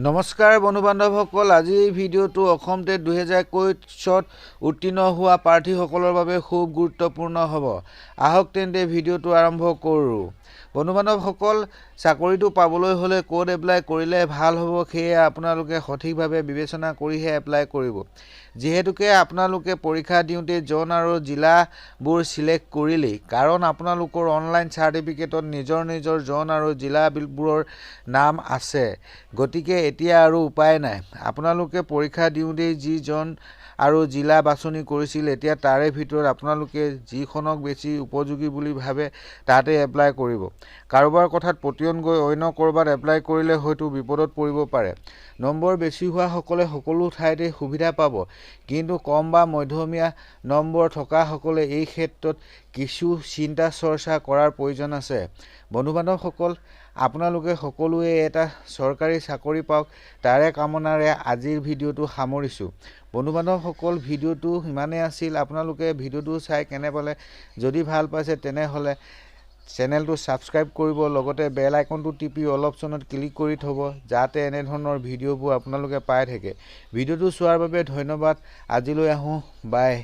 নমস্কাৰ বন্ধু বান্ধৱসকল, আজি এই ভিডিঅ'টো অসম টেট 2021ত উত্তীৰ্ণ হোৱা প্ৰাৰ্থীসকলৰ বাবে খুব গুৰুত্বপূৰ্ণ হ'ব। আহক তেন্তে ভিডিঅ'টো আৰম্ভ কৰোঁ। বন্ধু বান্ধৱসকল, চাকৰিটো পাবলৈ হ'লে ক'ত এপ্লাই কৰিলে ভাল হ'ব সেয়া আপোনালোকে সঠিকভাৱে বিবেচনা কৰিহে এপ্লাই কৰিব। যিহেতুকে আপোনালোকে পৰীক্ষা দিওঁতে জন আৰু জিলাবোৰ চিলেক্ট কৰিলেই, কাৰণ আপোনালোকৰ অনলাইন চাৰ্টিফিকেটত নিজৰ নিজৰ জন আৰু জিলাবোৰৰ নাম আছে। গতিকে এতিয়া আৰু উপায় নাই। আপোনালোকে পৰীক্ষা দিওঁতেই যি জন আৰু জিলা বাছনি কৰিছিল, এতিয়া তাৰে ভিতৰত আপোনালোকে যিখনক বেছি উপযোগী বুলি ভাবে তাতে এপ্লাই কৰিব। কাৰোবাৰ কথাত পতিয়ন গৈ অন্য ক'ৰবাত এপ্লাই কৰিলে হয়তো বিপদত পৰিব পাৰে। নম্বৰ বেছি হোৱাসকলে সকলো ঠাইতে সুবিধা পাব, কিন্তু কম বা মধ্যমীয়া নম্বৰ থকাসকলে এই ক্ষেত্ৰত কিছু চিন্তা চৰ্চা কৰাৰ প্ৰয়োজন আছে। বন্ধু বান্ধৱসকল, আপোনালোকে সকলোৱে এটা চৰকাৰী চাকৰি পাওক তাৰে কামনাৰে আজিৰ ভিডিঅ'টো সামৰিছোঁ। বন্ধু বান্ধৱসকল, ভিডিঅ'টো ইমানেই আছিল। আপোনালোকে ভিডিঅ'টো চাই কেনে পালে? যদি ভাল পাইছে তেনেহ'লে চেনেলটো ছাবস্ক্ৰাইব কৰিব, লগতে বেল আইকনটো টিপি অল অপশ্যনত ক্লিক কৰি থ'ব, যাতে এনেধৰণৰ ভিডিঅ'বোৰ আপোনালোকে পাই থাকে। ভিডিঅ'টো চোৱাৰ বাবে ধন্যবাদ। আজিলৈ আহোঁ, বাই।